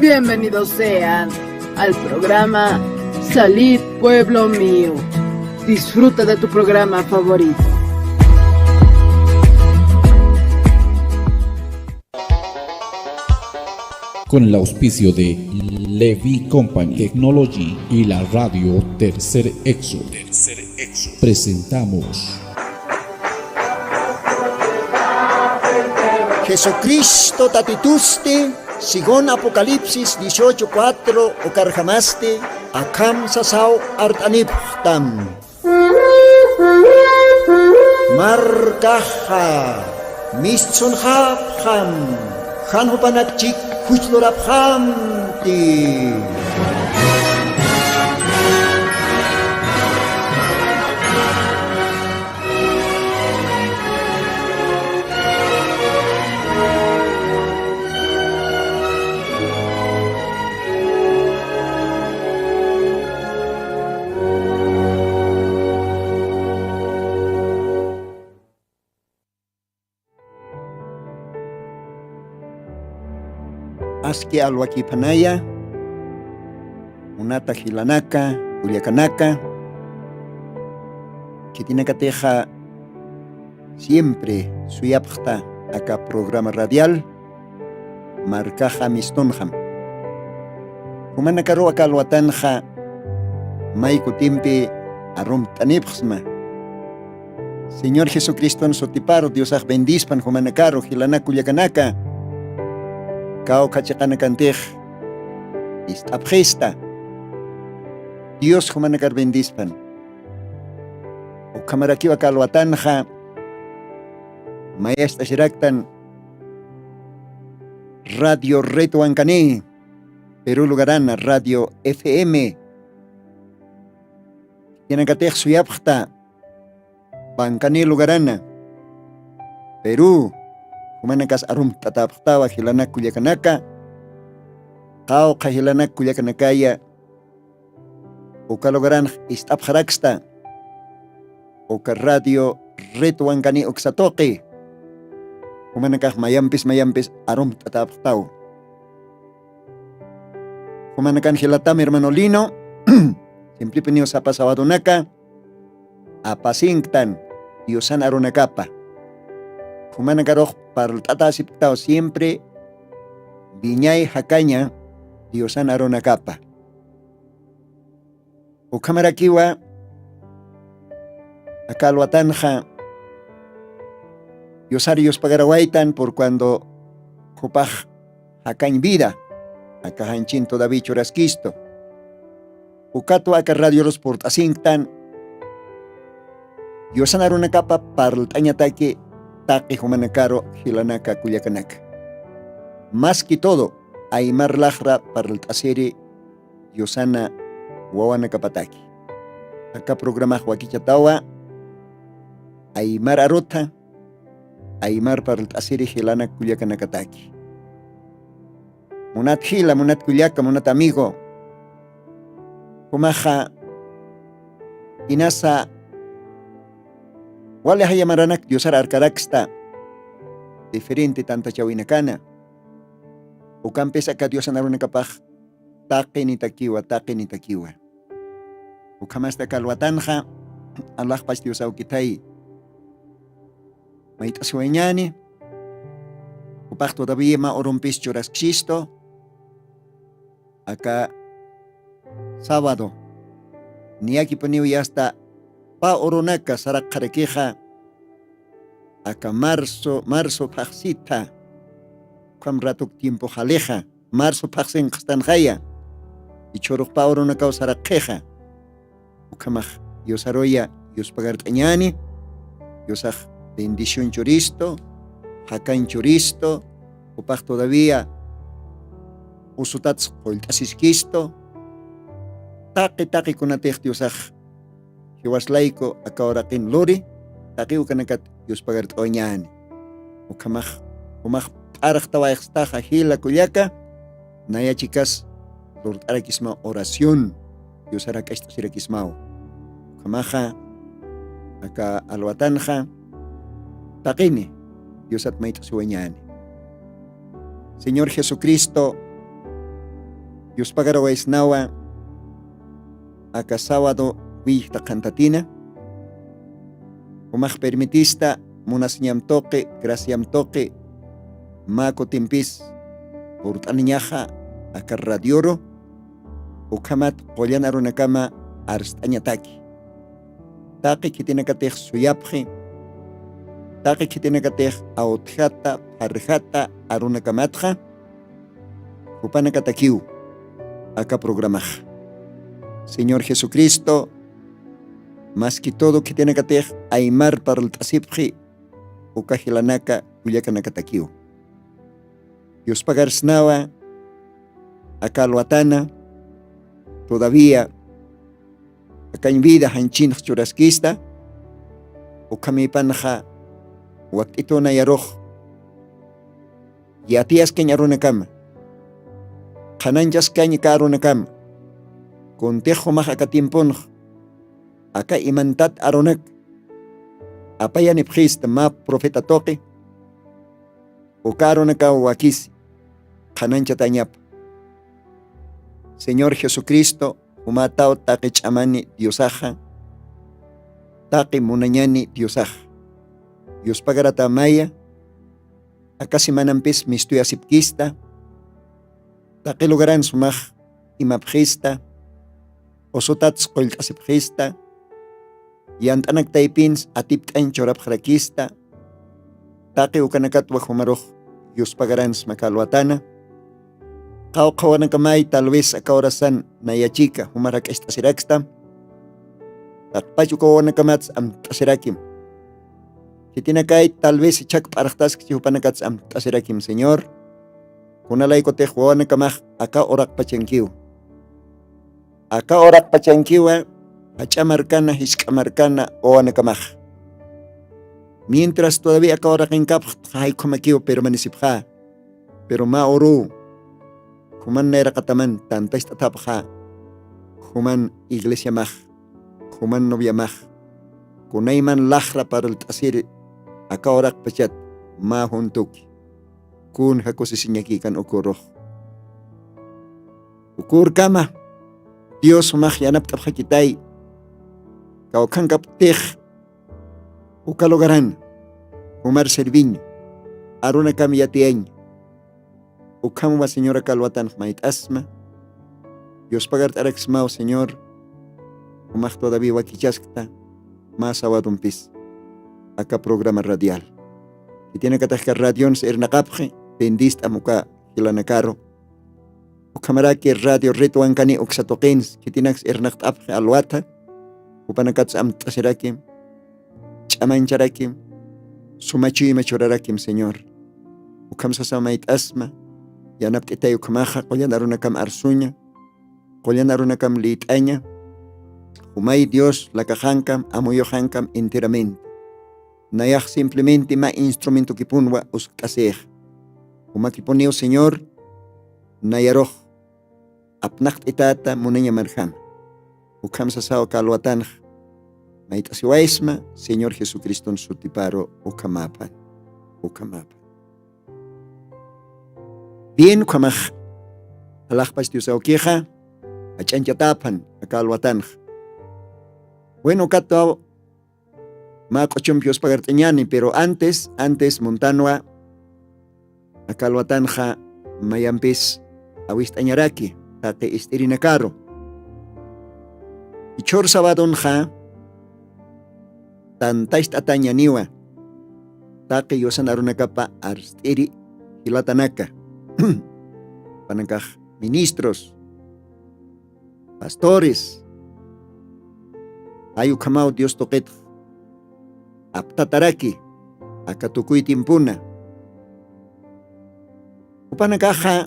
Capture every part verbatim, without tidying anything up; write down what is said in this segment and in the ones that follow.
Bienvenidos sean al programa Salid Pueblo Mío. Disfruta de tu programa favorito. Con el auspicio de Levi Company Technology y la radio Tercer Éxodo, presentamos Jesucristo tatitusti, según Apocalipsis dieciocho cuatro, ukarjamasti akham sasaw art'anipxtam. Markaxa mistsunxapxam, jan jupanakchik juchlurapxamti. Aski alwakiphanaya, munata jilanaka, kullakanaka, khitinakatixa siempre suyapxta aka programa radial, Markaxa mistunxam. Jumanakaruw aka alwatanxa may kutimpi arumt'anipxsma. Señor Jesucriston sutiparu Diosax bendispan jumanakaru, jilanak kullakanaka. Kawkha chiqanakantix ist'apxista. Dios jumanakar bendispan. Ukhamarakiw aka alwatanxa mayast'asiraktan Radio Red Wankani, Perú lugarana, Radio F M. Khitinakatix suyapxta Wankani lugarana, Perú. Jumanakas arumt'atäpxtawa jilanak kullakanaka, qawqha jilanak kullakanakaya, uka lugaranx ist'apxaraksta uka Radio Red Wankani uksa tuqi. Jumanakax mayampis mayampis arumt'atäpxtaw. Jumanakan jilatam hermano Lino, siemprepiniw sapa sabadonaka apasinktan Diosan arunakapa. Jumanakarux parlt'atäsipktaw siempre wiñay jakaña Diosan arunakapa. Ukhamarakiwa aka alwatanxa Diosar yuspagarawaytan por cuando jupax jakañ vida, aka janchin todavía churaskistu. Ukatwa aka radiorus purt'asinktan Diosan arunakapa parlt'añataki taqi jumanakaru jilanaka kullakanaka. Más que todo, aymar laxra parlt'asiri Diosana wawanakapataki. Aka programax wakichatawa aymar arutha, aymar parlt'asiri jilanak kullakanakataki. Munat jila, munat kullaka, munat amigo, jumaxa inasa wali jaya maranak Diosar arkaraksta diferente tantachawinakana. Ukampis aka Diosan arunakapax taqinitakiwa, taqinitakiwa. Ukhamasti aka alwatanxa alaxpach Dios awkithay mayt'asiwañäni. Jupax todavía mä urumpis churasksistu. Aka sábado niyakipuniw yasta pä urunaka saraqxarakixa, aka marzo, marzo phaxsitha, ukham ratuk tiempo jalixa, marzo phaxsinqastanxaya, jichhürux pä urunakaw saraqxixa. Ukhamax Diosaruya yuspagart'añäni. Diosax bendición churistu, jakañ churistu, jupax todavía usutats qullt'asiskistu. Taqi taqikunatix Diosax jiwaslayku aka uraqin luri, taqi ukanakat yuspagart'awañäni. Ukhamax, jumax p'arxtawayxstaxa jila kullaka, naya chikas lurt'arakisma oración, Diosar jak'acht'asirakismaw. Ukhamaxa aka alwatanxa taqini Diosat mayt'asiwañäni. Señor Jesucristo Yuspagarawaysnawa aka sábado willkta qhantatina, umax permitista munasiñam tuqi, graciam tuqi, mä kutimpis purt'aniñaxa aka radioru, ukhamat qullan arunakama arst'añataki. Taqi khitinakatix suyapxi, taqi khitinakatix awtjata, pharjata arunakamatxa, jupanakatakiw aka programaxa. Señor Jesucristo, mas que todo khitinakatix aymar parlt'asipxi, uka jilanaka kullakanakatakiw. Yuspagarsnawa aka alwatana, todavía akañ vida janchinx churaskista, ukhamipanxa wakt'ituna yarux yatiyaskañ arunakama, qhananchaskañ ka arunakama, kuntix jumax aka tiemponx aka imantat arunak apayanipxista mä profeta tuqi, uka arunakaw wakisi qhananchatañapa. Señor Jesucristo, jumataw taqi ch'amani Diosaxa, taqi munañani Diosaxa. Yuspagaratamaya, aka semanampis mistuyasipkista, taqi lugaran sumax imapxista, usutats qullt'asipxista, yant'anaktaypins atipt'añ churapxarakista, taqi ukanakatwa jumarux yuspagaransma aka alwatana. Qawqhawanakamay tal vez aka horasan nayachika jumar jak'acht'asirakstam, taqpach uka wawanakamats amt'asirakim. Khitinakay tal vez ichhak p'arxtaskchi jupanakats amt'asirakim, Señor. Kunalaykutix wawanakamax aka uraqpachankiw. Aka uraqpachankiwa jach'a markana, jisk'a markana wawanakamax. Mientras todavía aka uraqinkapxtxa jaykhumakiw permanecipxä. Pero mä uruw, juman nayraqataman tantacht'athapxä, juman iglesiamax, juman noviamax, kunayman laxra parlt'asiri aka uraqpachat mä juntuki. Kunja kusisiñakikan ukurux. Ukurkama Dios jumax yanapt'apxakitay, kawkhankaptix uka lugaran jumar serviñ, arunakam yatiyañ. Ukhamwa Señor aka alwatanx mayt'asma. Dios pagart'araksmaw, Señor, jumax todavía wakichaskta mä sabadompis aka programa radial. Khitinakataxka radions irnaqapxi, bendist'am uka jilanakaru. Ukhamaraki radio Ritwankani uksa tuqins khitinaks irnaqt'apxi alwata, jupanakats amt'asirakim, ch'amañcharakim, suma chuyma churarakim, Señor. Ukham sasa mayt'asma, yanapt'itay ukhamaxa, qullan arunakam arsuña, qullan arunakam liyt'aña, jumay Dios lakaxankam, amuyuxankam enteramente. Nayax simplemente mä instrumentokipunwa uskt'asix. Jumakipuniw, Señor, nayarux apnaqt'itata munañamarjama. Ukham sasaw aka alwatanx mayt'asiwaysma, Señor Jesucriston sutiparu, ukhamapan, ukhamapan. Bien, ukhamax alaxpach Diosawkixa jach'añchatapan aka alwatanx. Bueno, ukatwa mä q'uchumpi uspagart'añani, pero antes, antes muntanwa aka alwatanxa mayampis awist'añaraki taqi ist'irinakaru. Jichhür sabadonxa tantacht'atañaniwa taqi yusan arunakapa arst'iri jilatanaka, panakax ministros, pastores, ay ukhamaw Dios tuqitx aptataraki aka tukuy tiempona. Jupanakaxa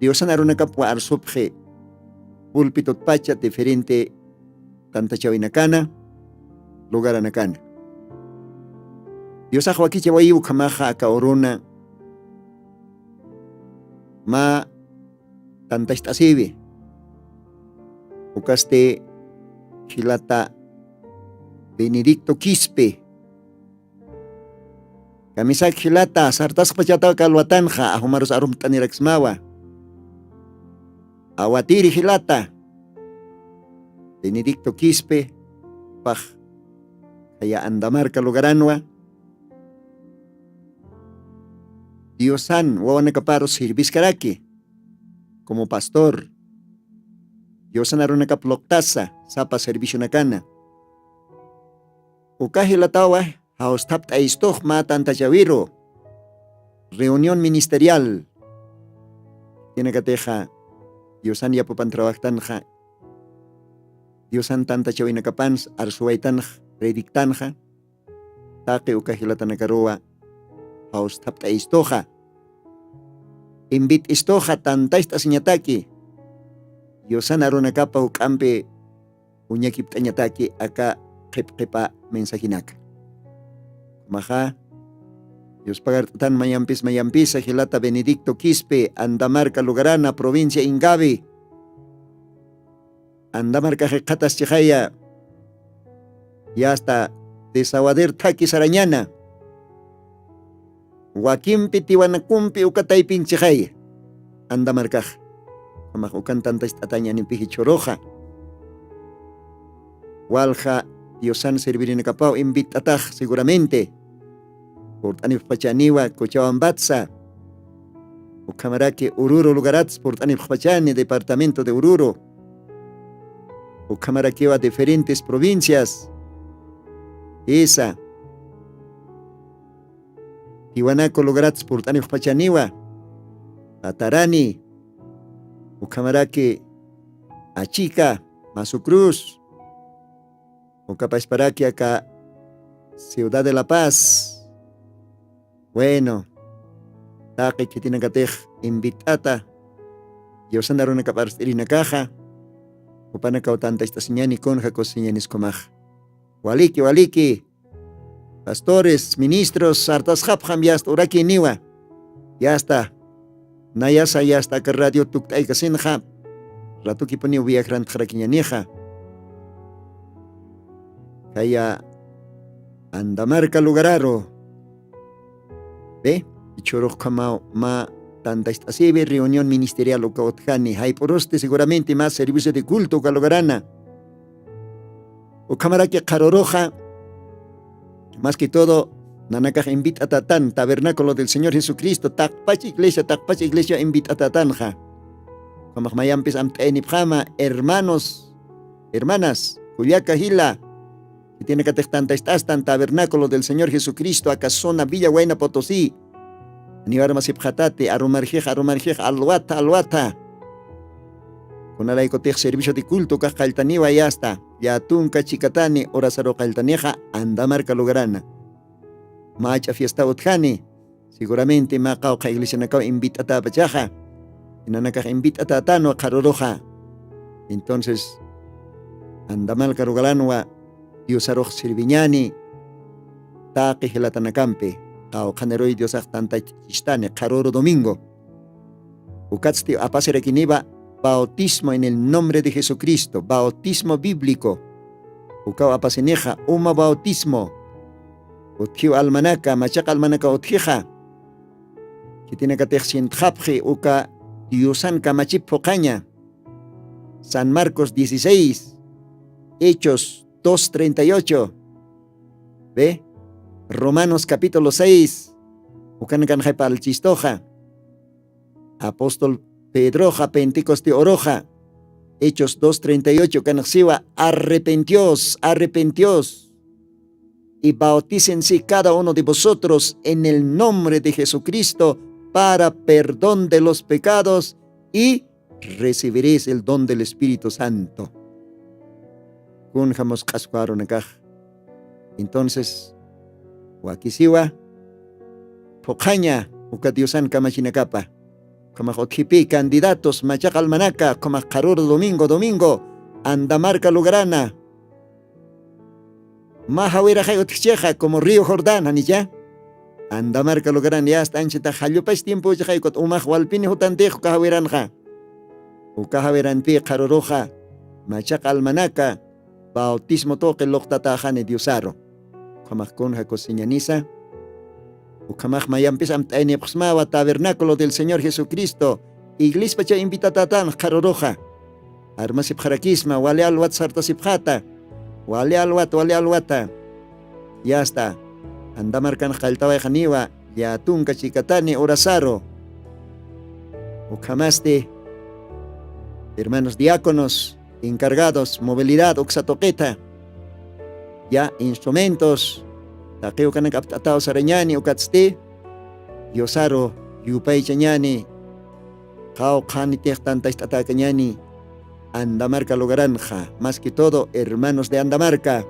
Diosan arunakapwa arsupxi pulpitutpacha diferente tantachawinakana, lugaranakana. Diosax wakichawayi ukhamaxa aka uruna mä tantacht'asiwi. Ukasti jilata Benedicto Quispe. Kamisak jilata, sartasqpachataw aka alwatanxa, ajumarus arumt'aniraksmawa. Awatiri jilata Benedicto Quispe, pax, jaya Andamarca lugaranwa, Diosan wawanakaparu sirviskaraki como pastor, Diosan arunakap luqtasa sapa servicionakana. Uka jilatawa jawsthapt'aystux mä tantachawiru reunión ministerial. Jinakatixa Diosan yapupan trabajtanxa, Diosan tantachawinakapans arsuwaytanx predictanxa, taqi uka jilatanakaruwa jawsthapt'aystuxa, invit'istuxa tantacht'asiñataki Diosan arunakapa juk'ampi uñakipt'añataki aka qhipqhipa mensajinaka. Jumaxa, Dios pagart'atan mayampis mayampisa jilata Benedicto Quispe, Andamarca lugarana, provincia Ingavi. Andamarkaxi qhataschixaya, yasta desawader thaki sarañana. Wakimpi tiwanakumpi uka taypinchixaya Andamarkax. Jamax ukan tantacht'atañanipixi chhuruxa. Walja Diosan servirinakapaw invit'atax seguramente purt'anipxpachaniwa Cochabambatsa, ukhamaraki Ururu lugarats purt'anipxpachani, departamento de Ururu, ukhamarakiwa diferentes provincias, isa Tiwanaku lugarats purt'anipxpachaniwa, Atarani, ukhamaraki Achica, Masu Cruz, ukapasparaki aka Ciudad de La Paz. Bueno, taqi khitinakatix invit'ata Diosana runakapar st'irinakaxa, jupanakaw tantacht'asiñani kunja kusiñaniskumaxa. Waliki waliki, pastores, ministros, sartasxapxam yasta urakiniwa. Yasta, nayasa yasta aka radio tukt'aykasinxa, ratukipuniw viajrantxarakiñanixa. Kaya Andamarca lugararu, ve, ichhurux khamaw mä tantacht'asiwi reunión ministerial uka utjani, jayp'urusti seguramente mä servicio de culto uka lugarana. Ukhamaraki qharuruxa, más que todo, nanakax invit'atatan Tabernáculo del Señor Jesucristo, taqpach iglesia, taqpach iglesia invit'atatanxa. Ukhamax mayampis amt'ayanipxama, hermanos, hermanas, kullaka jila, khitinakatix tantacht'astan Tabernáculo del Señor Jesucristo, aka zona Villa Huayna Potosí. Niwarmasipxatati, arumarjix, arumarjix, alwata, alwata. Kunalaykutix servicio de culto ukax qalltaniwa yasta, llatunka chikatani, horasaru qalltanixa, Andamarca lugarana. Mach'a fiesta utjani, seguramente mä qawqha iglesianakaw invit'atäpachaxa, inanakax invit'atätanwa qharuruxa. Entonces, Andamarca lugaranwa Diosarux sirviñani, taqi jilatanakampi, qawqhaniruy Diosax tantachistani, qharuru domingo. Ukatsti apasirakiniwa bautismo en el nombre de Jesucristo, bautismo bíblico. Ukaw apasinixa, uma bautismo. Utjiw almanaka, machaqa almanaka utjixa. Khitinakatix sientxapxi uka Diosan kamachip phuqhaña. San Marcos dieciséis, Hechos dos treinta y ocho. Ve, Romanos capítulo seis, ukanakanxay parlchistuxa. Apóstol Pedroxa Pentecoste uruxa, Hechos dos treinta y ocho, ukanax siwa, arrepentios, arrepentios, y bautícense cada uno de vosotros en el nombre de Jesucristo para perdón de los pecados y recibiréis el don del Espíritu Santo. Kunja musq'asku arunakax. Entonces, wakisiwa, phuqhaña uka Diosan kamachinakapa. Ukhamax utjipi candidatos, machaqa almanaka, ukhamax qharuru domingo, domingo, Andamarca lugarana. Mä jawiraxay utjchixa, como Río Jordán, janicha. Andamarca lugaran yasta anchhitax jallupach tiempochixay, ukat umax walpini jutantix uka jawiranxa. Uka jawiranpï qharuruxa, machaqa almanaka, bautismo tuqi luqtatäxani Diosaru. Ukhamax kunja kusiñanisa. Ukhamax mayampis amt'aynipxsmawa Tabernáculo del Señor Jesucristo, Iglespacha invitatätan qharüruxa. Armasipxarakisma wali alwat sartasipxata. Wali alwat wali alwata. Yasta, andamarkan qalltawayxaniwa. Llätunka chikatani urasaru. Ukhamasti, hermanos diáconos, encargados movilidad uksa tuqita, ya instrumentos, taqiw kanak apt'ataw sarañani ukatsti, diosaru yupaychañani. Qawqhanitix tantacht'atäkañani andamarka lugaranxa, mas que todo hermanos de andamarka.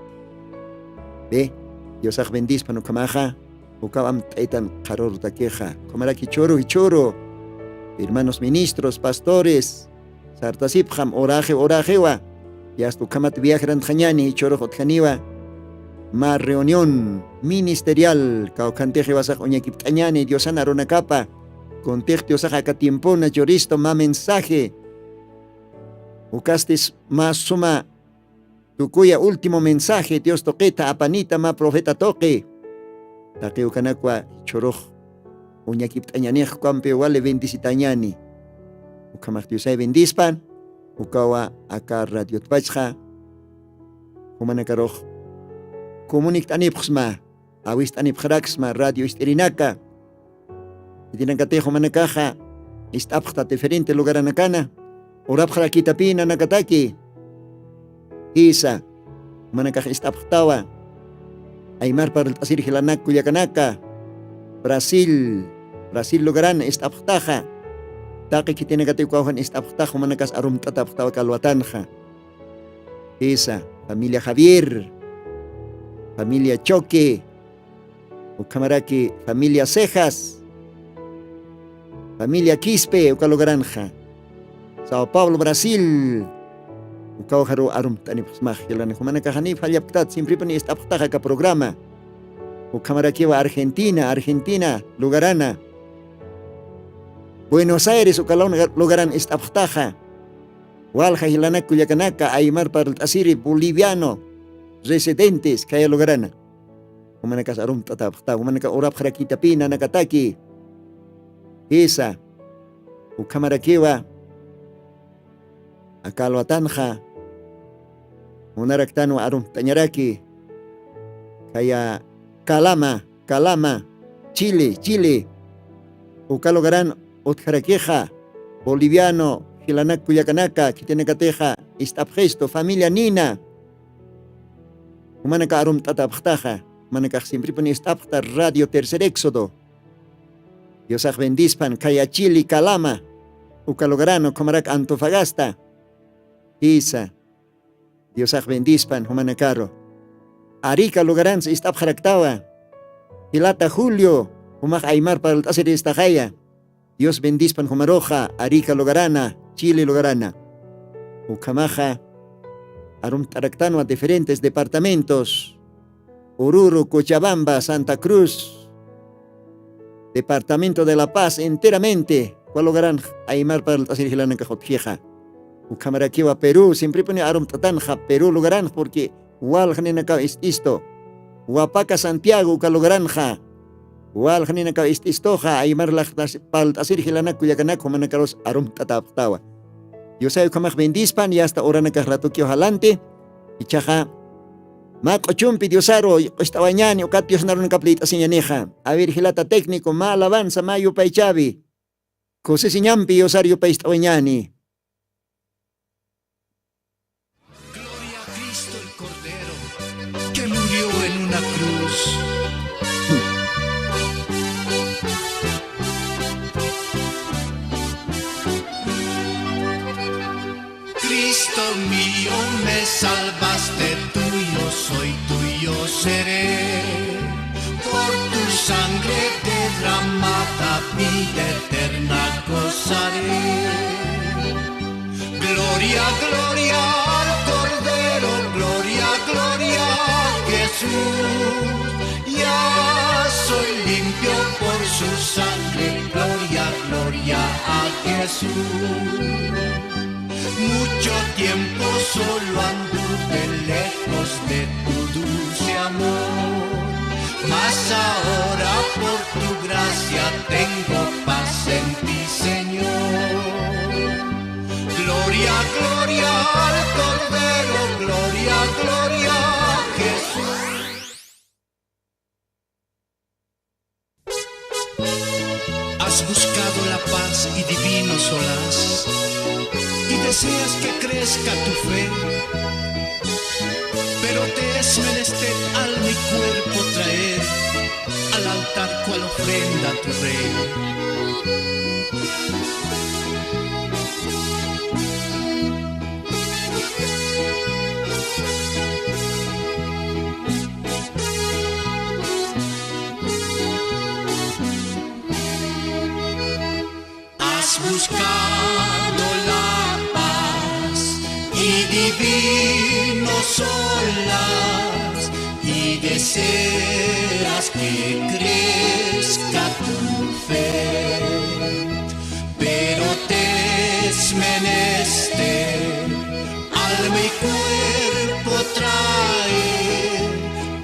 Be, diosax bendispan ukhamaxa. Ukaw amt'aytan qharurtakixa ukhamaraki churu churu, hermanos ministros pastores, sartasipxam uraxiw uraxiwa. Yasta ukhamat viajarantxañani jichhürux utjaniwa. Mä reunión ministerial kawkhantixiwasax uñakipt'añani diosana runakapa. Kuntix diosax aka tiempona churistu mä mensaje. Ukastis mä suma tukuya último mensaje dios tuqita apanita mä profeta tuqi. Taqi ukanakwa jichhürux uñakipt'añanix ukampi wali bendisitañani. Ukhamax diosay bendispan. Ukawa aka radiotpachxa jumanakarux comunikt'anipxsma, awist'anipxaraksma radio ist'irinaka. Itinakatix jumanakaxa ist'apxta diferente lugaranakana. Urapxarakitapï nanakataki. Jisa, jumanakax ist'apxtawa aymar parlt'asir jilanak kullakanaka. Brasil, brasil lugarana ist'apxtaxa. Taqi khitinakatiw kawjan ist'apxtax jumanakas arumt'atapxtawa kalwatanxa. Jisa, familia javier, familia choque, ukhamaraki familia cejas, familia quispe uka lugaranxa. Sao paulo brasil. Ukawjaru arumt'anipxsmax jilani jumanakaxanip jallapktat simpripuni ist'apxtaxa aka programa. Ukhamarakiwa argentina argentina lugarana. Buenos aires uka lugaran ist'apxtaxa. Walja jilanak kullakanaka aymar parlt'asiri boliviano residentes khaya lugarana. Jumanakas arumt'atapxta jumanaka urapxarakitapï nanakataki. Jisa, ukhamarakiwa aka alwatanxa munaraktanwa arumt'añaraki. Khaya kalama kalama, chile chile, uka lugaran utjarakixa boliviano jilanak kullakanaka khitinakatixa ist'apxistu familia nina. Jumanaka arumt'atapxtaxa jumanakax simpripuni ist'apxta radio tercer éxodo. Diosax bendispan khaya chili kalama uka lugarana ukhamaraka antofagasta. Jisa, diosax bendispan jumanakaru. Arika lugaransa ist'apxaraktawa jilata julio, jumax aymar parlt'asiristaxaya. Dios bendispan jumaruxa arika lugarana, chili lugarana. Ukhamaxa arumt'araktanwa diferentes departamentos, ururu cochabamba santa cruz, departamento de la paz enteramente. Kua lugaran aymar parlt'asir jilanakax utjixa. Ukhamarakiwa perú simpripuni arumt'atanxa perú lugaranx purqui walxninakaw ist'istu. Wapaka santiago uka lugaranxa walxninakaw ist'istuxa aymar laxtas parlt'asir jilanak kullakanak jumanakarus arumt'atapxtawa. Diosay ukhamax bendispan yasta uranakax ratukiw jalanti. Ichaxa mä q'uchumpi diosaru q'ust'awañani ukat diosnarunakap lït'asiñanixa. Awir jilata técnico mä alabanza mä yupaychawi. Kusisiñampi diosar yupaycht'awañani. Gloria a Cristo el Cordero que murió en una cruz. Cristo mío, me salvaste, tuyo soy, tuyo seré. Por tu sangre derramada, vida eterna gozaré. Gloria, gloria al Cordero, gloria, gloria a Jesús. Ya soy limpio por su sangre, gloria, gloria a Jesús. Mucho tiempo solo anduve lejos de tu dulce amor, mas ahora por tu gracia tengo paz en ti, Señor. y divino solaz, y deseas que crezca tu fe, pero te es menester alma y cuerpo traer al altar cual ofrenda a tu rey. Has buscado la paz y divino solaz, y deseas que crezca tu fe, pero te es menester alma y cuerpo traer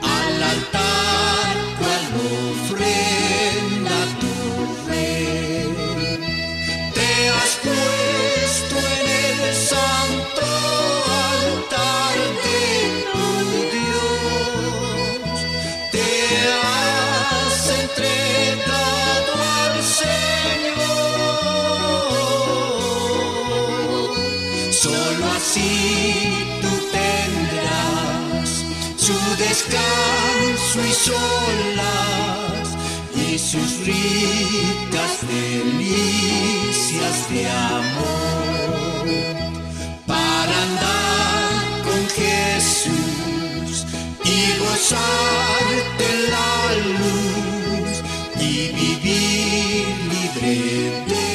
al altar cual ofrenda a tu rey. Te has puesto en el santo altar de tu Dios, te has entregado al Señor. Solo así tú tendrás su descanso y solaz y sus ricas delicias de amor. Para andar con Jesús y gozar de la luz y vivir libre de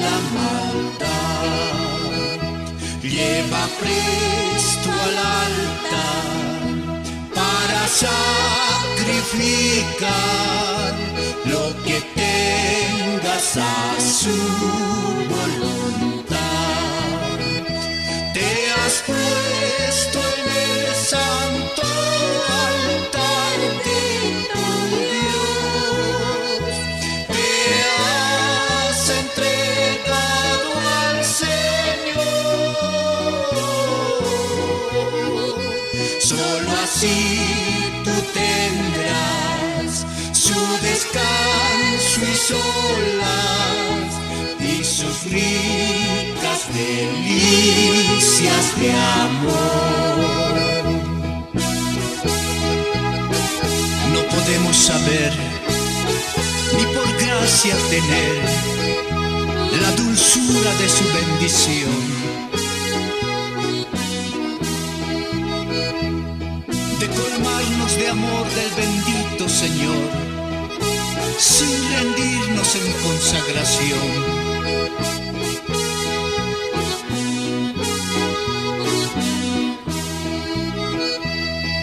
la maldad. Lleva presto al altar para sacrificar lo que tengas a su voluntad. Te has puesto en el santo altar de tu Dios, te has entregado al Señor. Solo así tú tendrás su descanso y solaz y sus ricas delicias de amor. No podemos saber ni por gracia tener la dulzura de su bendición, de colmarnos de amor del bendito Señor, sin rendirnos en consagración.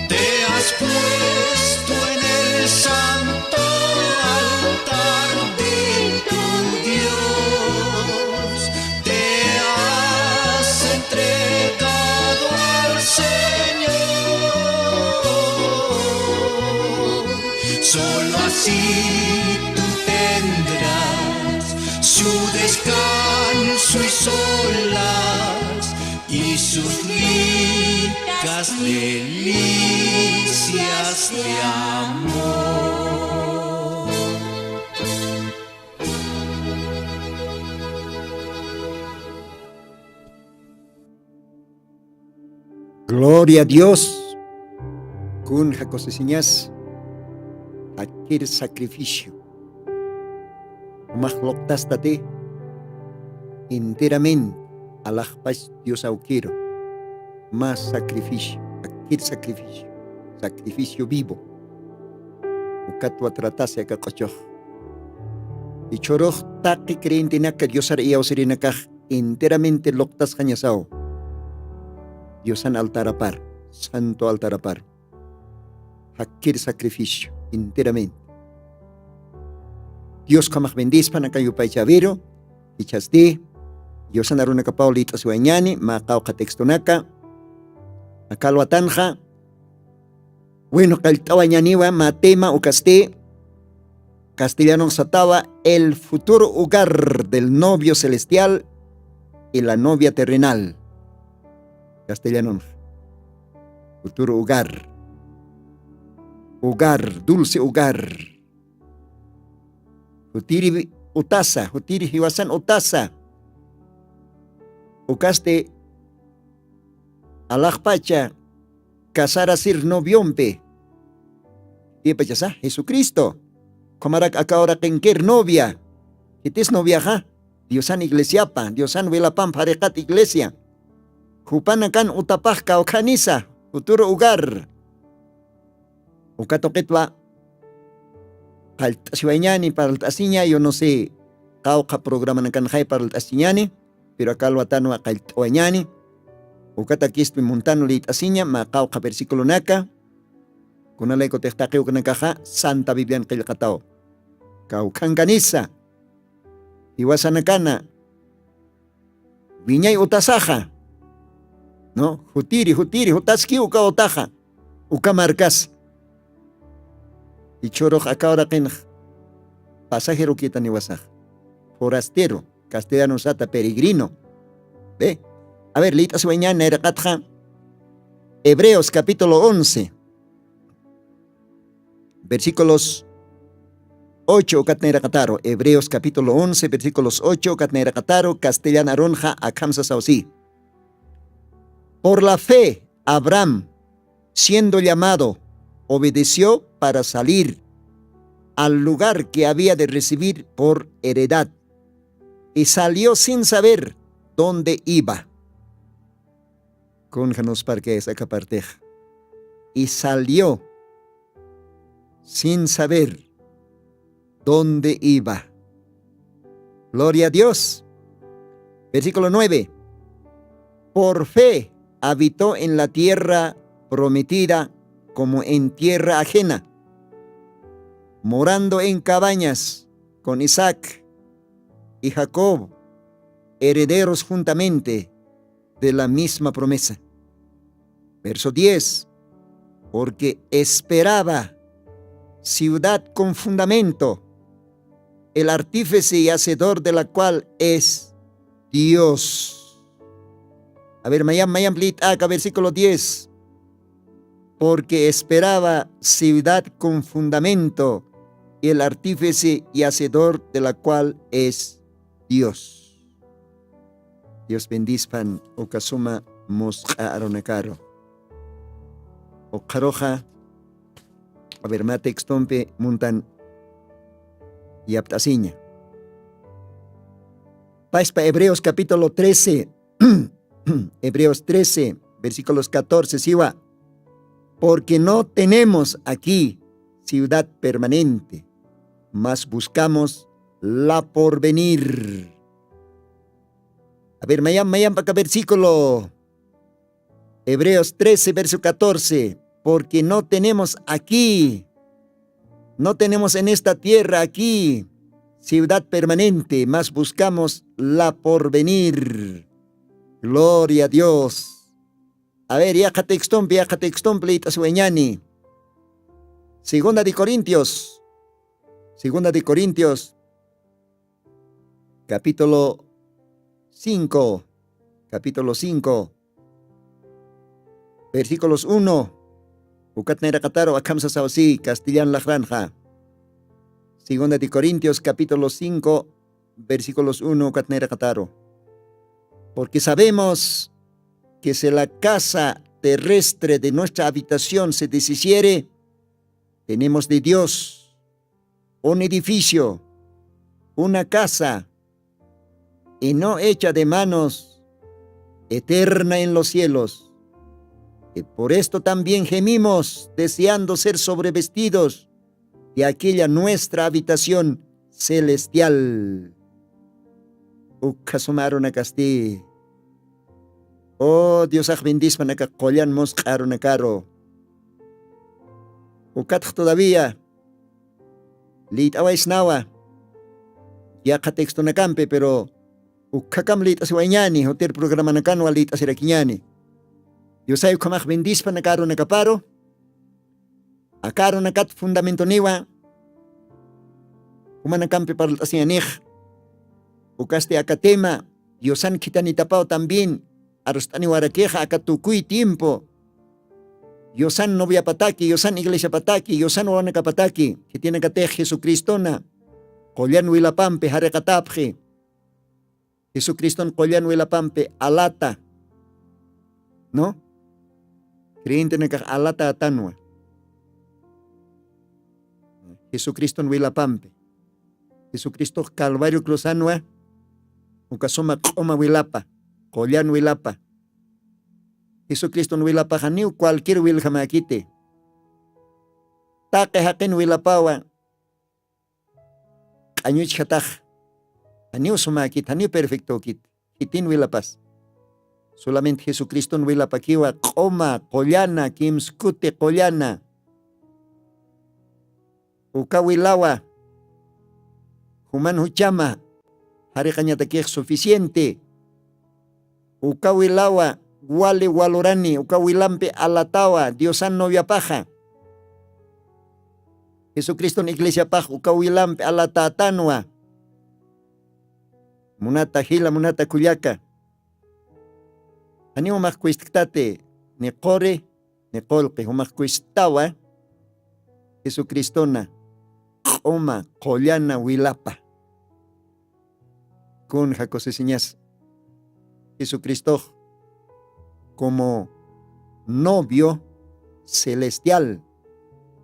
Te has puesto en el santo altar de tu Dios, te has entregado al Señor. Solo así tú tendrás su descanso y solaz y sus ricas delicias de amor. Gloria a Dios. Kun jakusisiñas, jakkir sacrificio. Jumax luqtastati enteramente alaxpach Dios awkiru. Mä sacrificio, jakkir sacrificio, sacrificio vivo. Ukatwa tratasi aka q'uchux. Jichhürux taqi creyentenaka Diosar iyawsirinakax enteramente luqtasxañasaw. Diosan altarapar, santo altarapar. Jakkir sacrificio, enteramente. Dios ukhamax bendispan aka yupaychäwiru, jichhasti, Diosan arunakapaw liyt'asiwayañäni, mä qawqha textonaka, aka alwatanxa, bueno, qallt'awayañäniwa, mä tema ukasti, castellanonx satawa, el futuro hogar del novio celestial y la novia terrenal. Castellanonx. Futuro hogar. Hogar, dulce hogar. Jutiri utasa, jutiri jiwasan utasa. Ukasti alaxpacha casarasir noviompi. Ipachasa jesucristo. Kumarak aka uraqinkir novia. Jitis noviaxa diosan iglesiapa diosan wilapamp jariqat iglesia. Jupanakan utapax kawkhanisa, juturu ugar. Uka tuqitwa qallt'asiwañani parlt'asiña yunusi qawqha programanakanxay parlt'asiñani. Piru akalwatanwa qallt'awañani. Ukatakispi muntanu liyt'asiña mä qawqha versiculonaka. Kunalaykutix taqiwkanakaxa santa biblian qillqataw kawkhankanisa. Iwasanakana wiñay utasaxa. No jutiri jutiri jutaski uka utaxa. Uka markas ichhurux aka uraqinx pasajero kitaniwasax. Forastero castellano sata peregrino. Ve. A ver liyt'asiwañan nayraqatxa hebreos capítulo once versículos ocho ukatnayraqataru hebreos capítulo once versículos ocho ukatnayraqataru castellan arunxa akhamsa sawsi. Por la fe abraham siendo llamado obedeció para salir al lugar que había de recibir por heredad y salió sin saber dónde iba. Kunjanusparkayas aka partex y salió sin saber dónde iba. Gloria a dios. Versículo nueve. Por fe habitó en la tierra prometida como en tierra ajena, morando en cabañas con isaac y jacob, herederos juntamente de la misma promesa. Verso diez. Porque esperaba ciudad con fundamento, el artífice y hacedor de la cual es dios. A ver mayamp mayamp lït'aka versículo diez. Porque esperaba ciudad con fundamento, y el artífice y hacedor de la cual es dios. Dios bendispan uka suma musq'a arunakaru. Ukxaruxa aver mä textompi muntan yapt'asiña. Paspa hebreos capítulo trece. Hebreos trece versículos catorce siwa. Porque no tenemos aquí ciudad permanente, mas buscamos la porvenir. A ver mayam mayam paka versículo hebreos trece verso catorce. Porque no tenemos aquí, no tenemos en esta tierra aquí ciudad permanente mas buscamos la porvenir. Gloria a dios. A ver yaqha textompi yaqha textompi lït'asiwañani. Segunda de corintios segunda de corintios capítulo cinco capítulo cinco versículos uno. Ukatnayraqataru akhamsa sawsi castellan laqranxa. Segunda de corintios capítulo cinco versículos uno ukatnayraqataru. Porque sabemos que si la casa terrestre de nuestra habitación se deshiciere, tenemos de dios un edificio, una casa y no hecha de manos, eterna en los cielos. Y por esto también gemimos deseando ser sobrevestidos de aquella nuestra habitación celestial. Ukkhasumarunakasti o diosax bendispanaka qullan musq'arunakaru. Ukatx todavía lït'awaysnawa yaqha textonakampi pero ukkhakam lït'asiwayñani jutir programanakanwa lït'asirakiñani. Diosay ukhamax bendispanaka arunakaparu. Aka arunakat fundamentoniwa jumanakampi parlt'asiñanix. Ukasti aka tema diosan khitanitapaw también arust'aniwarakixa aka tukuy tiempo diosan noviapataki diosan iglesiapataki diosan wawanakapataki khitinakatix jesucristona qullan wilapampi jariqatapxi. Jesucriston qullan wilapampi alata, no, creyentenakax alata atanwa. Jesucriston wilapampi, jesucristox calvario cruzanwa. Uka suma q'uma wilapa, qullan wilapa. Jesucriston wilapaxa niw cualquier wiljamäkiti. Taqi jaqin wilapawa q'añuchjatax, janiw sumäkit, janiw perfectokit, khitin wilapas. Solamente jesucriston wilapakiwa q'uma qullana, kimskuti qullana. Uka wilawa juman juchama jariqañatakix suficiente. Uka wilawa wali walurani, uka wilampi alatawa diosan noviapaxa. Jesucriston iglesiapax uka wilampi alatätanwa. Munata jila munata kullaka, janiw umax kwistkatati, ni quri ni qulqi umax kwistawa. Jesucristona q'uma qullana wilapa. Kunja kusisiñas jesucristox como novio celestial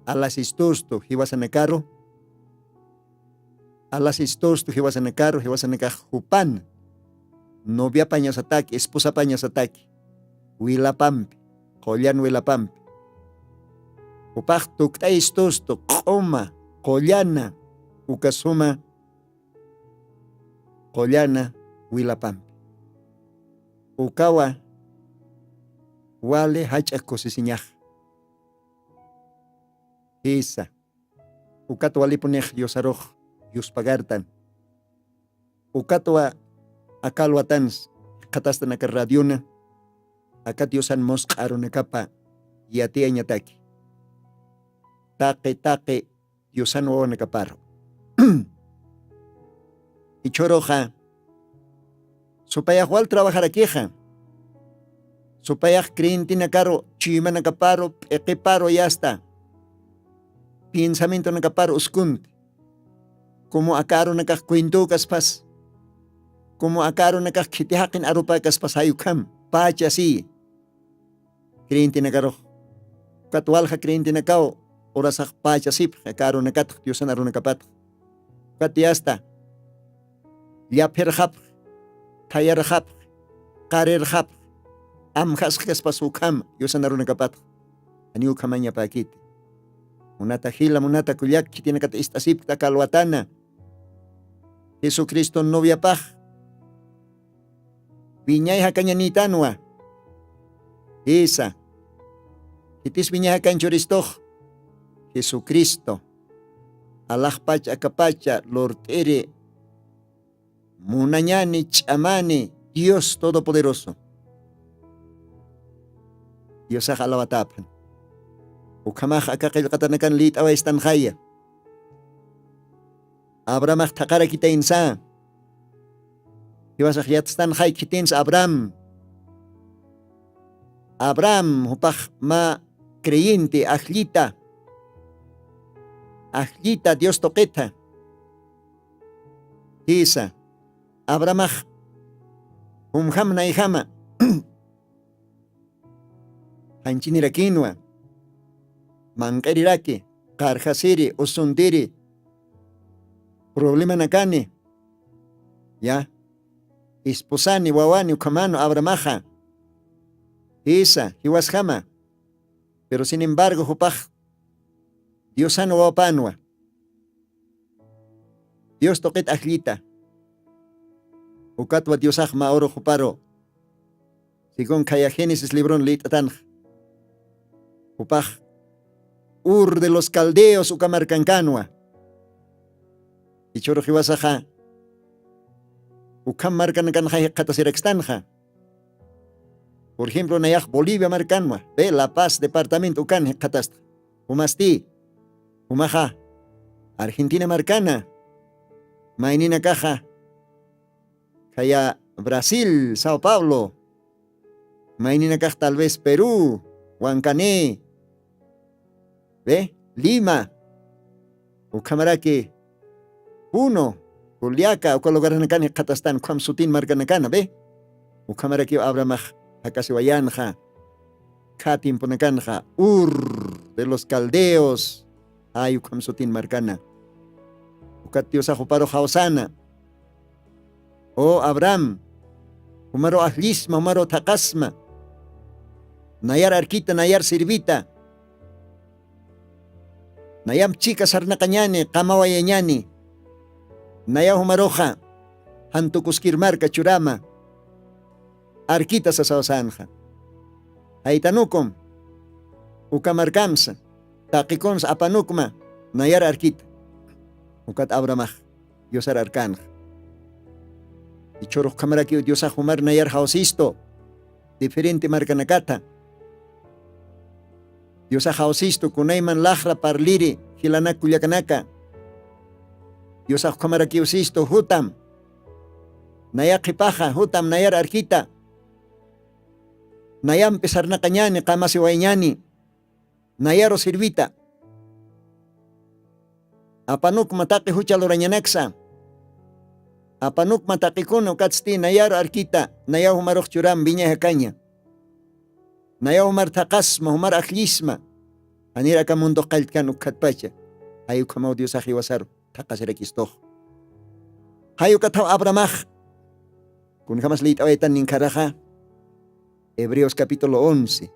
alasistustu jiwasanakaru. Alasistustu jiwasanakaru jiwasanakax jupan noviapañasataki esposapañasataki, wilapampi, qullan wilapampi. Jupax tukt'ayistustu q'uma qullana, uka suma qullana wilapampi. Ukawa wali jach'a kusisiñax. Jisa. Ukat walipunix diosarux yuspagartan. Ukatwa aka alwatans jikxatastan aka radiona, aka diosan musq'a arunakapa yatiyañataki. Taqi taqi diosan wawanakaparu. Ichhuruxa supayax wal trabajarakixa, supayax creyentenakaru chuymanakaparu p'iqiparu yasta piensamientonakaparu uskunti. Como aka arunakax cuentokaspas, como aka arunakax khiti jaqin arupäkaspas jayukham pacha si creyentenakarux. Ukat walja creyentenakaw urasax pachasipxi aka arunakatx diosan arunakapatx. Ukat yasta llaphirxapxi, thayarxapxi, qarirxapxi, amjasxkaspas ukham diosan arunakapatx. Janiw ukhamañapäkiti. Munata jila munata kullak khitinakat ist'asipkta aka alwatana. Jesucriston noviapax wiñay jakañanïtanwa. Jisa. Khitis wiñay jakañ churistux? Jesucristo alaxpach akapacha lurt'iri munañani ch'amani dios todopoderoso. Diosax alawatäphan. Ukhamax aka qillqatanakan lït'awaystanxaya. Abrahamax thaqarakitaynsa. Jiwasax yatstanxay khitinsa abraham. Abraham jupax mä creyente ajllita, ajllita dios tuqitha. Jisa. Abrahamax jumjam nayjama janchinirakinwa, manq'iriraki, qarjasiri usuntiri problemanakani. Ya. Ispusani wawani ukhamanu abrahamaxa. Jisa jiwasjama. Pero sin embargo jupax diosan wawapanwa. Dios tuqit ajllita. Ukatwa diosax mä urux juparu según khaya génesis libron lït'atanxa. Jupax ur de los caldeos uka markankanwa. Ichhurux jiwasaxa ukham markanakanxa jikxatasirakistanxa. Por ejemplo nayax bolivia markanwa, be la paz departamento ukan jikxatasta. Jumasti jumaxa argentina markana, mayninakaxa khaya brasil sao paulo, mayninakax tal vez perú, wankani, be lima, ukhamaraki Puno, Culiaca, uka lugaranakan jikxatastan, ukham sutin markanakana, ve. Ukhamarakiw Abramax jakasiwayanxa, kha tiemponakanxa, Ur de los Caldeos, ay, ukham sutin markana. Ukat Diosax juparu jawsana. O Abraham, jumaru ajllisma, jumaru thaqasma. Nayar arkita, nayar sirvita. Nayam chika sarnaqañani, qamawayañani. Naya jumaruxa, jantukuskir marka churama. Arkita sasawasanxa. Jaytanukum, uka markamsa, taqikunsa apanukma, nayar arkita. Ukat Abramax, Diosar arkanxa. Ichhurux ukhamarakiw Diosax jumar nayar jawsistu, diferente markanakata. Diosax jawsistu, kunayman laxra parliri, jilanak kullakanaka. Diosax ukhamarakiw sistu, jutam. Naya qhipaxa, jutam nayar arkita. Nayampi sarnaqañani, qamasiwayñani. Nayaru sirvita. Apanukma taqi jucha lurañanaksa. Apanukma taqikuna ukatsti nayaru arkita, nayaw jumarux churam viña jakaña. Nayaw jumar thaqasma, jumar ajllisma. Janir aka mundox qalltkan ukkhatpacha. Jay ukhamaw Diosax jiwasaru thaqasirakistux. Jay ukathaw Abramax. Kunjamas liyt'awaytan ninkharaxa. Hebreos capítulo once,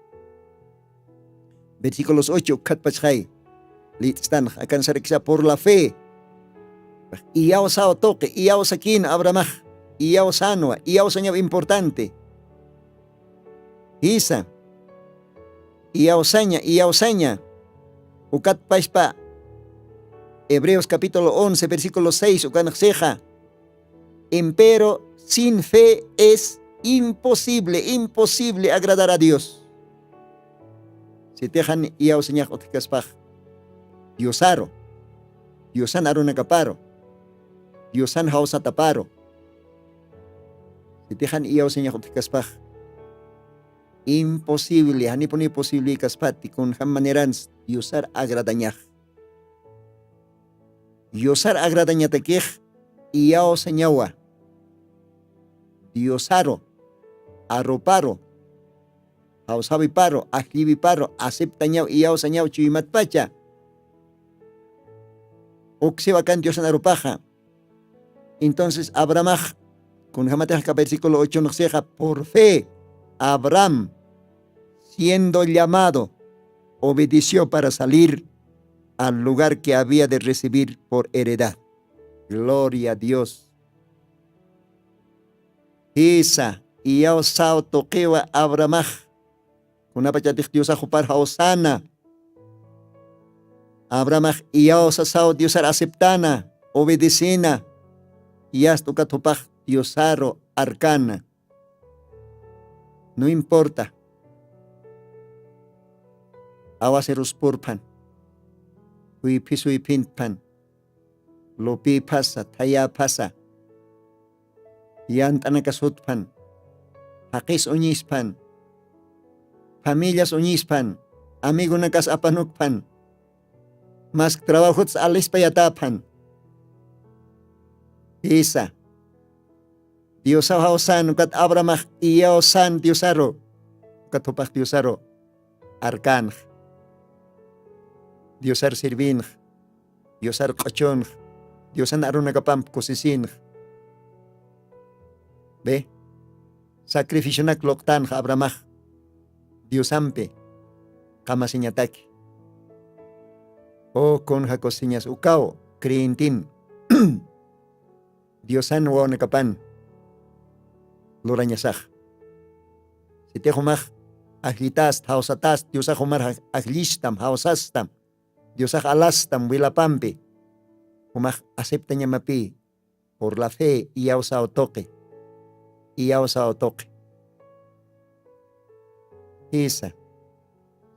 versículos ocho, ukkhatpachxay. Liyt'stanxa, akan sarakisa por la fe. Iyawsaw tuqi, iyawsakïn Abramax, iyawsanwa, iyawsañaw importante. Jisa, iyawsaña, iyawsaña. Ukatpachpa Hebreos capítulo once, versículo seis, ukanxsixa. Empero sin fe es imposible, imposible agradar a Dios. Sitixan iyawsañax utjkaspax Diosaru, Diosan arunakaparu, Diosan jawsataparu. Sitixan iyawsañax utjkaspax imposible, janipuni posible kaspati, kunjam manerans Diosar agradañax. Diosar agradañatakix iyawsañawa. Diosaru, aruparu, jawsawiparu, ajlliwiparu, aceptañaw, iyawsañaw chuymatpacha. Uksiwa kan Diosan arupaxa. Entonces Abrahamax, kunjamatix aka versículo ocho nuqsixa, por fe, Abraham, siendo llamado, obedeció para salir al lugar que había de recibir por heredad. Gloria a Dios. Jisa, iyawsaw tuqiwa Abrahamax. Kunapachatix Diosax jupar jawsana. Abrahamax iyawsasaw Diosar aceptana, obedecena. Yast ukat jupax Diosaru arkana. No importa. Awasaruspurphan. Juyphi suyphintphan. Lupïphasa, thayäphasa. Yant'anakas jutphan. Jaqis uñisphan. Familias uñisphan. Amigonakas apanukphan. Mask trabajots alispayatäphan. Jisa. Diosaw jawsan ukat Abrahamax iyawsan Diosaru. Ukat jupax Diosaru arkanx. Diosar sirvinx. Diosar q'uchunx. Diosan arunakapamp kusisinx. Ve. Sacrificionak luqtanx Abrahamax. Diosampi. Qamasiñataki. O kunja kusiñas ukaw creyentin. Diosan wawanakapan lurañasax. Sitix jumax ajllitast, jawsatast, Diosax jumar aj-, ajllistam, jawsastam, Diosax alastam wilapampi. Jumax aceptañamapï, por la fe, iyawsaw tuqi. Iyawsaw tuqi. Jisa.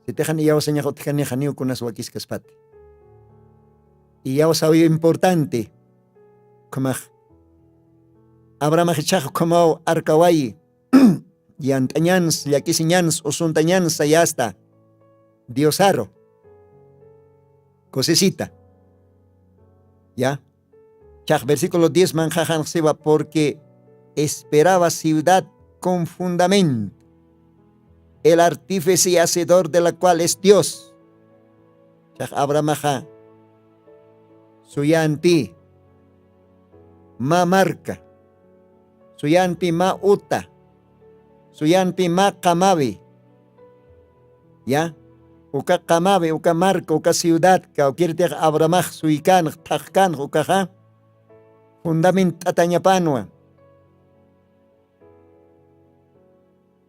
Sitixan iyawsañax utjanixa janiw kunas wakiskaspati. Iyawsaw importante. Ukhamax. Abrahamax ichhax ukhamaw arkawayi. Yant'añans, llakisiñans, usuntañans sayasta. Diosaru. Kusisita. Ya. Chax versículo diez manxaxanxsiwa, porque esperaba ciudad con fundamento, el artífice y hacedor de la cual es Dios. Chax abrahamaxa suyanpi mä marka, suyanpi mä uta, suyanpi mä qamawi. Ya, uka qamawi, uka marka, uka ciudad kawkirtix abrahamax suykanx, thaqkanx ukaxa fundamentt'atañapanwa.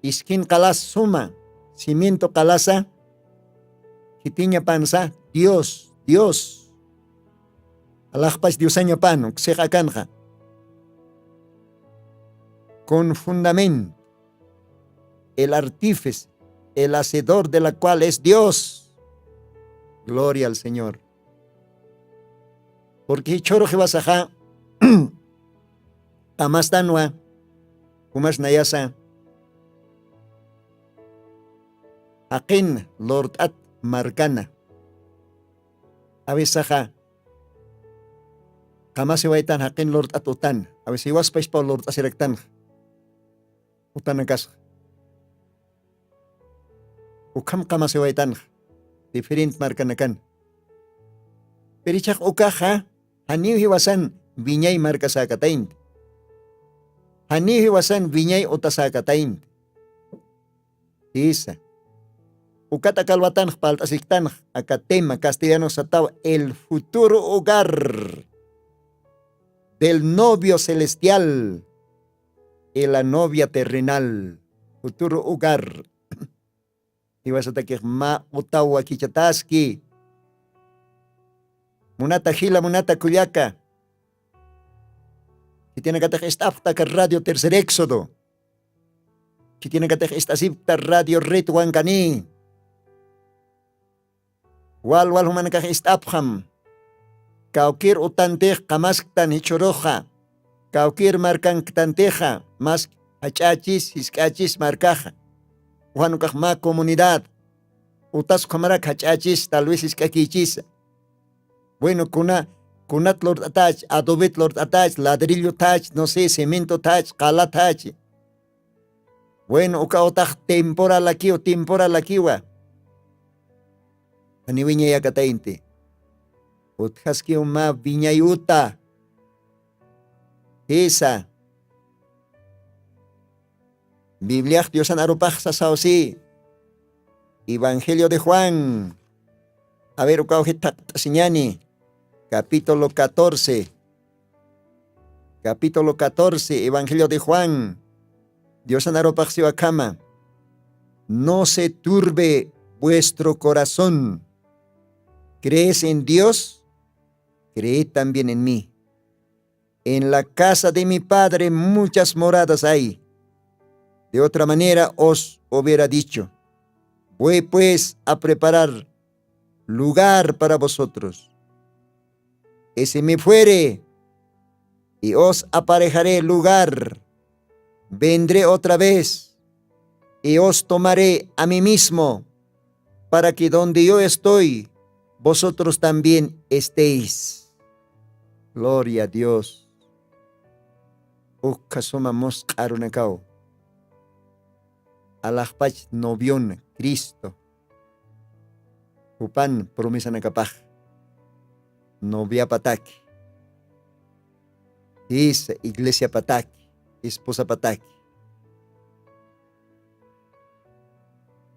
Iskin qalas suma, cimiento qalasa khitiñapansa, Dios, Dios. Alaxpach diosañapan uksix akanxa. Con fundamento, el artífice, el hacedor de la cual es Dios. Gloria al Señor. Porque jichhürux jiwasaxa qamastanwa, jumas nayasa jaqin lurt'at markana. Awisaxa qamasiwaytan jaqin lurt'at utan. Awis jiwaspachpaw lurt'asiraktanxa utanakasxa. Ukham qamasiwaytanxa diferent markanakan. Pirichax ukaxa janiw jiwasan wiñay markasäkataynti, janiw jiwasan wiñay utasäkataynti. Isa, ukat akalwatanx palt'asiktanx aka tema castellano sataw, el futuro hogar del novio celestial y la novia terrenal. Futuro hogar. Iwasatakix mä utaw wakichataski. Munata jila, munata kullaka, khitinakatix ist'apxtaka radio tercer éxodo, khitinakatix ist'asipkta radio red wankani. Wal wal jumanakax ist'apxam. Kawkir utantix qamasktan jichhuruxa, kawkir markanktantixa mask jach'achis jisk'achis markaxa, ujanukax mä comunidad utas ukhamarak jach'achis tal vez jisk'akichisa. Bueno, kuna kunat lurt'atach, adobet lurt'atach, ladrillo thach, no sé, cemento thach, qala thach. Bueno, uka utax temporalakiw temporalakiwa. Janiwiñayakataynti. Utjaskiw mä wiñay uta. Jisa. Bibliax diosan arupax sasaw si. Evangelio de juan. A ver ukaw jithaqt'asiñani. Capítulo catorce. Capítulo catorce, evangelio de juan. Diosan arupaxsiwa khama. No se turbe vuestro corazón. Crees en dios, creed también en mí. En la casa de mi padre muchas moradas hay. De otra manera os hubiera dicho. Voy pues a preparar lugar para vosotros. Y si me fuere y os aparejaré lugar, vendré otra vez y os tomaré a mí mismo, para que donde yo estoy, vosotros también estéis. Gloria a Dios. Ukhasuma musq'arunakaw. Alaxpach noviona cristo. Jupan promesanakapax noviapataki, jisa iglesiapataki, esposapataki.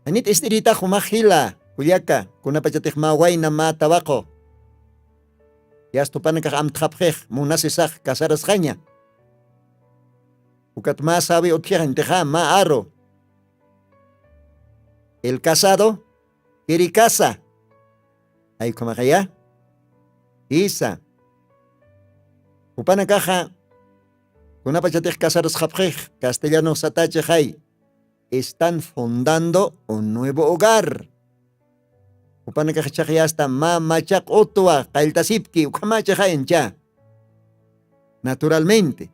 Janit ist'iritax jumax jila kullaka, kunapachatix mä wayna mä tawaqu. Yastupanakax amtxapxix munasisax casarasxaña. Ukat mä sawi utjixa intixa mä aru. El casado kiri casa. Ay ukhamaxaya. Jisa. Jupanakaxa kunapachatix casarasxapxix castellanox satachixay, están fundando un nuevo hogar. Jupanakax chaqyasta mä machaq utwa qalltasipki ukhamachixay incha. Naturalmente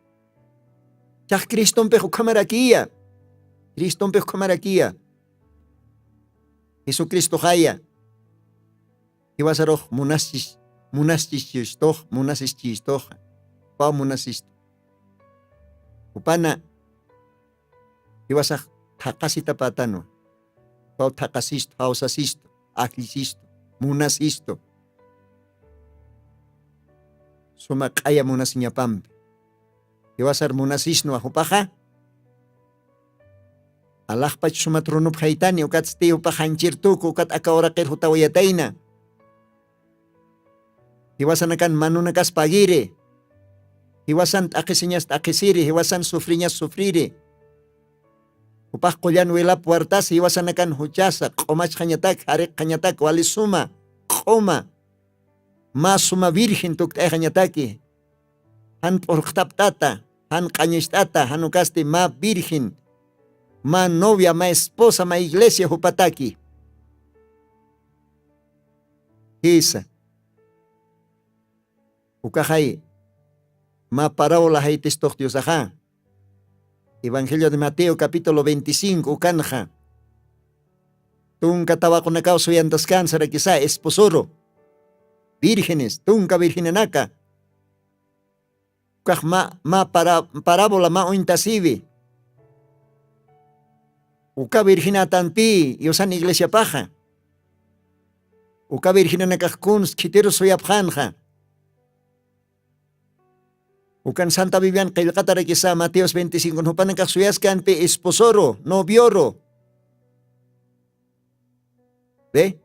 chax cristompix ukhamarakiya. Cristompix ukhamarakiya. Jesucristoxaya jiwasarux munaschistox munaschistox. Jupaw munasistu. Jupana jiwasax thaqasitapätanwa. Jupaw thaqasistu, jawsasistu, ajllisistu, munasistu. Suma q'aya munasiñapampi jiwasar munasisnwa jupaxa. Alaxpach suma trunupxaytani ukatsti jupax janchir tuku ukat aka uraqir jutawayatayna. Jiwasanakan manunakas pagiri. Jiwasan t'aqhisiñas t'aqhisiri jiwasan sufriñas sufriri. Jupax qullan wilap wartas jiwasanakan juchasa q'umachxañatak jariqxañatak wali suma q'uma mä suma virgen tukt'ayxañataki. Jan p'urqtapt'ata jan q'añacht'ata jan ukasti mä virgen mä novia mä esposa mä iglesia jupataki. Jisa. Ukaxay mä parábola jaytistux diosaxa. Evangelio de mateo capítulo veinticinco ukanxa. Tunka tawaqunakaw suyantaskansara kisa esposoru vírgenes tunka virgenanaka. Ukax mä mä parábola mä uñtasiwi. Uka virgenätanpï yusan iglesiapaxa. Uka virgenanakax kuns khitiru suyapxänxa. Ukan santa biblian qillqatarakisa mateos veinticinco jupanakax suyaskanpi esposoru novioru. Ve.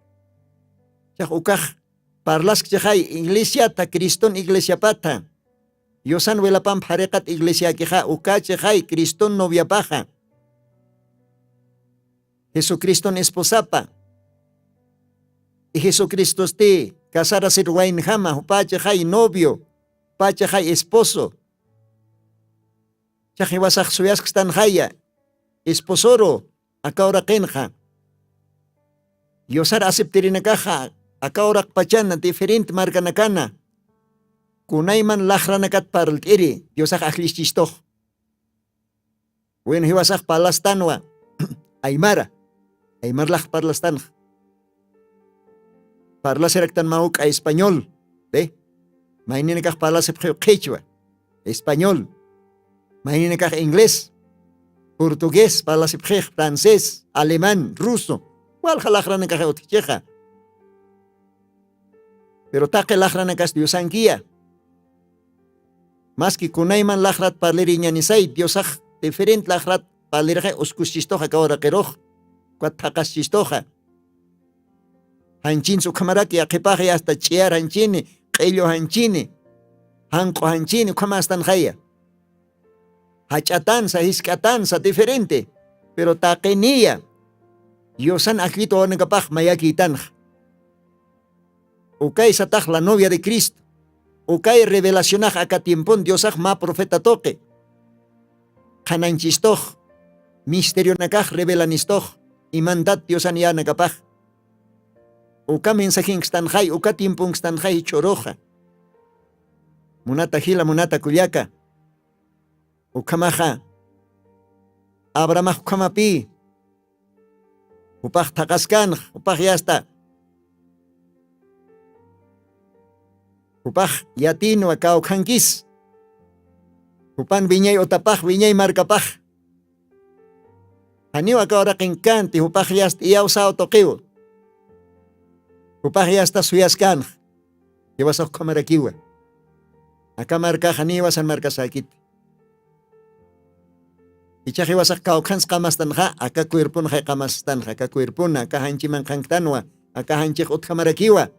Chax ukax parlaskchixay iglesiata criston iglesiapata. Yusan wilapamp jariqat iglesiakixa ukachixay criston noviapaxa. Jesucriston esposapa. I jesucristosti casarasir waynjama jupachixay novio jupachixay esposo. Chax jiwasax suyaskstan jaya esposoru. Aka uraqinxa yusar aceptirinakaxa aka uraqpachana diferente markanakana kunayman laxranakat parlt'iri diosax ajllischistux. Win jiwasax parlastanwa aymara aymar laxr parlastanxa. Parlasiraktan mä uk'a español. Ve. Mayninakax parlasipxiw qhichwa español. Mayninakax inglés portugués parlasipxix francés alemán ruso. Walja laxranakaxay utjchixa. Pero taqi laxranakas diosankiya. Maski kunayman laxrat parliriñanisay diosax diferent laxrat parlirixay uskuschistux aka uraqirux. Ukat thaqaschistuxa. Janchinsi ukhamaraki yaqhipaxi asta ch'iyar janchini q'illu janchini janq'u janchini ukhama astanxaya. Jach'atansa jisk'atansa diferente. Pero taqiniya yusan ajllit wawanakapax mayakïtanxa. Ukay satax la novia de cristo. Ukay revelacionax aka tiempon diosax mä profeta tuqi qhanañchistux misterionakax revelanistux imantat diosan yänakapax. Uka mensajenkstanxay uka tiemponkstanxay jichhüruxa. Munata jila munata kullaka. Ukhamaxa abrahamax ukhamapï jupax thaqaskanx jupax yasta jupax yatinwa kawkhankis. Jupan wiñay utapax wiñay markapax janiw aka uraqinkanti jupax yasta iyawsaw tuqiw. Jupax yasta suyaskanx jiwasax ukhamarakiwa. Aka markaxa niwasan markasäkiti. Ichax jiwasax kawkhansa qamastanxa aka cuerponxay qamastanxa aka cuerpona aka janchiman qhanktanwa aka janchix utkhamarakiwa.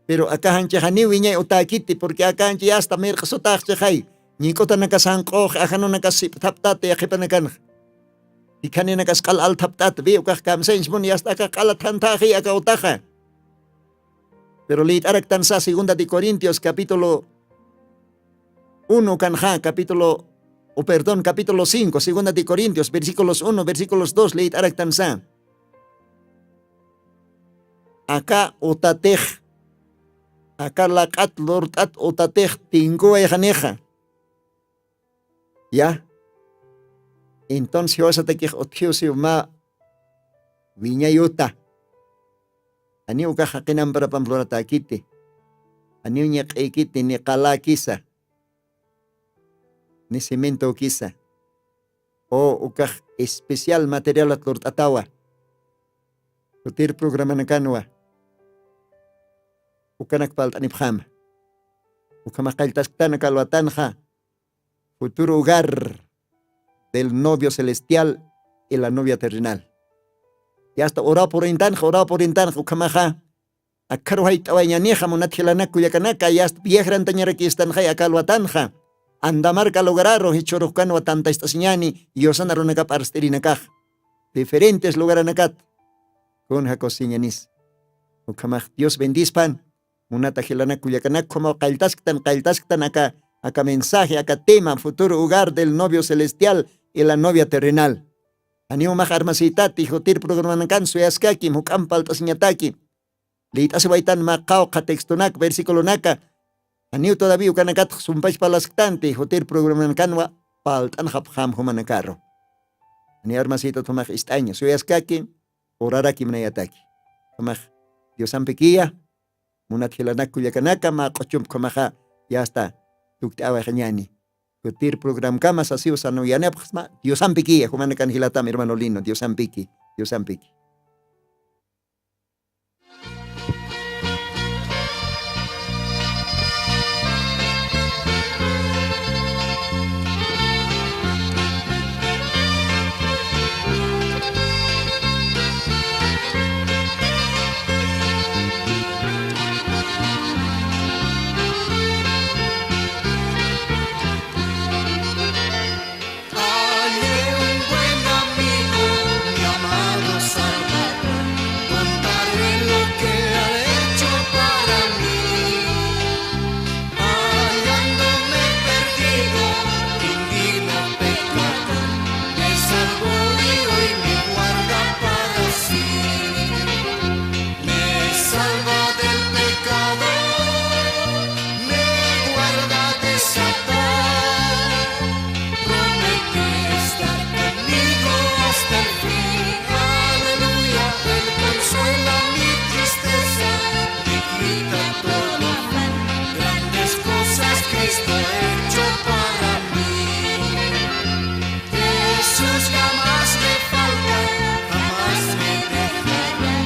Pero aka janchixa niw wiñay utäkiti purqui aka janchi yasta mirq'sutaxchixay ñik'utanakas janq'ux ajanunakas sip'thaptata yaqhipanakanxa. Jikhaninakas q'al althapt'ata bi ukax kamsañchmun yasta aka q'ala thanthaxi aka utaxa. Pero liyt'araktansa segunda de corintios capítulo uno kanxa capítulo o perdón capítulo cinco segunda de corintios versículos uno versículos dos liyt'araktansa. Aka utatix aka laq'at lurt'at utatix tinkuwayxanixa. Ya. Entonces jiwasatakix utjiw siw mä wiñayuta. Janiw ukax jaqinamparapan luratäkiti. Janiw ñaq'ïkiti ni qaläkisa, ni cimentokisa, o ukax especial materialat lurt'atawa. Jutir programanakanwa ukanak palt'anipxama. Ukhamax qalltasktan aka alwatanxa, futuro hogar del novio celestial y la novia terrenal. Y hasta uraw purintanxa, uraw purintanxa ukhamaxa, akharu jayt'awayañänixa munat jilanak kullakanaka, y hasta viajrantañarakistanxay aka alwatanxa. Andamarka lugararu jichhüruxkanwa tantacht'asiñäni, yusana runakap arst'irinakax diferentes lugaranakat. Kunja kusiñanis. Ukhamax Dios bendispan. Munata jilanak kullakanak, ukhamaw qalltasktan, qalltasktan aka, aka mensaje, aka tema, futuro hogar del novio celestial y la novia terrenal. Janiw max armasïtati, jutir programanakan suyaskakim, juk'amp palt'asiñataki. Liyt'asiwaytan mä qawqha textonak, versiculonaka. Janiw todavía ukanakatx sumpach parlasktanti, jutir programanakanwa palt'anxapxam jumanakaru. Janiw armasïtat jumax ist'aña, suyaskaki, urarakim nayataki. Jumax Diosampikiya, munat jilanak kullakanaka, mä q'uchump ukhamaxa, ya está, tukt'awayxañäni. Jutir programkama sasiw sanuw yanapxsma, Diosampikiya, jumanakan jilatam, hermano Lino, Diosampiki, Diosampiki. Hallé un buen amigo, mi amado Salvador, contaré lo que ha hecho para mí. Hallándome perdido, indigno pecador, me salvó y hoy me guarda para sí. Me salva del pecado, me guarda de Satán. Promete estar conmigo hasta el fin. Aleluya, Él consuela mi tristeza, me quita todo afán. Grandes cosas Cristo ha hecho para mí. Jesús jamás me falta, jamás me dejará.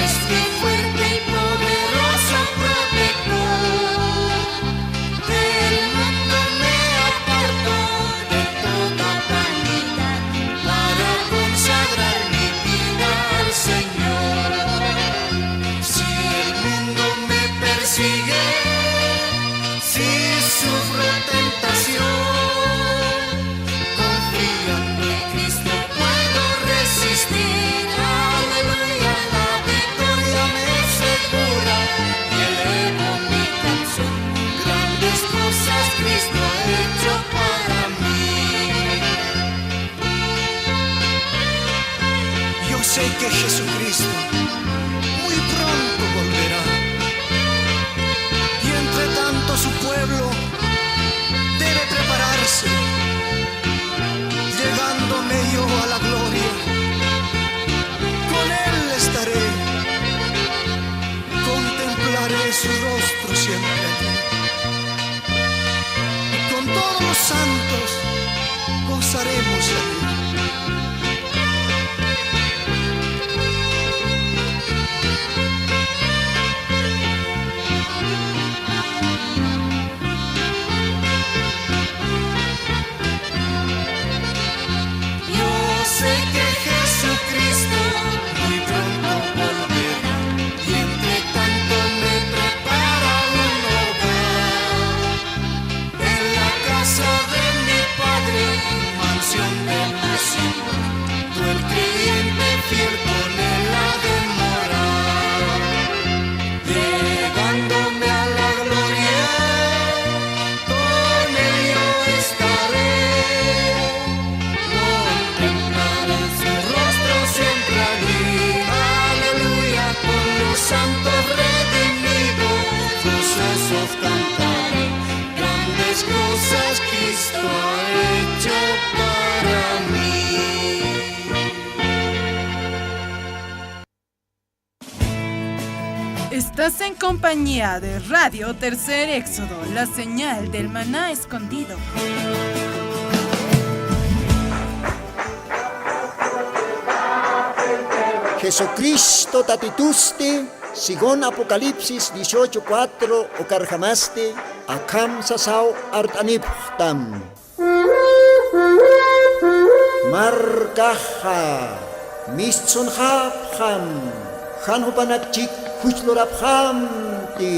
Es mi fuerte y poderoso protector. Del mundo me apartó, de toda vanidad, para consagrar mi vida al Señor. Si el mundo me persigue, si sufro tentación, confiando en Cristo puedo resistir. Aleluya, la victoria me asegura y elevo mi canción. Grandes cosas Cristo ha hecho para mí. Yo sé que Jesucristo muy pronto volverá. Y entre tanto su pueblo debe prepararse. Llegándome yo a la gloria, con Él estaré. Contemplaré su rostro siempre allí. Y con todos los santos gozaremos allí. Yo sé que Jesucristo muy pronto volverá, y entre tanto me prepara un hogar. En la casa de mi Padre, mansión Estás en compañía de Radio Tercer Éxodo, la señal del maná escondido. Jesucristo Tatitusti, según Apocalipsis dieciocho cuatro, ukarjamasti akham sasaw art'anipxtam. Markaxa mistsunxapxam, jan jupanakchik juchlurapxamti.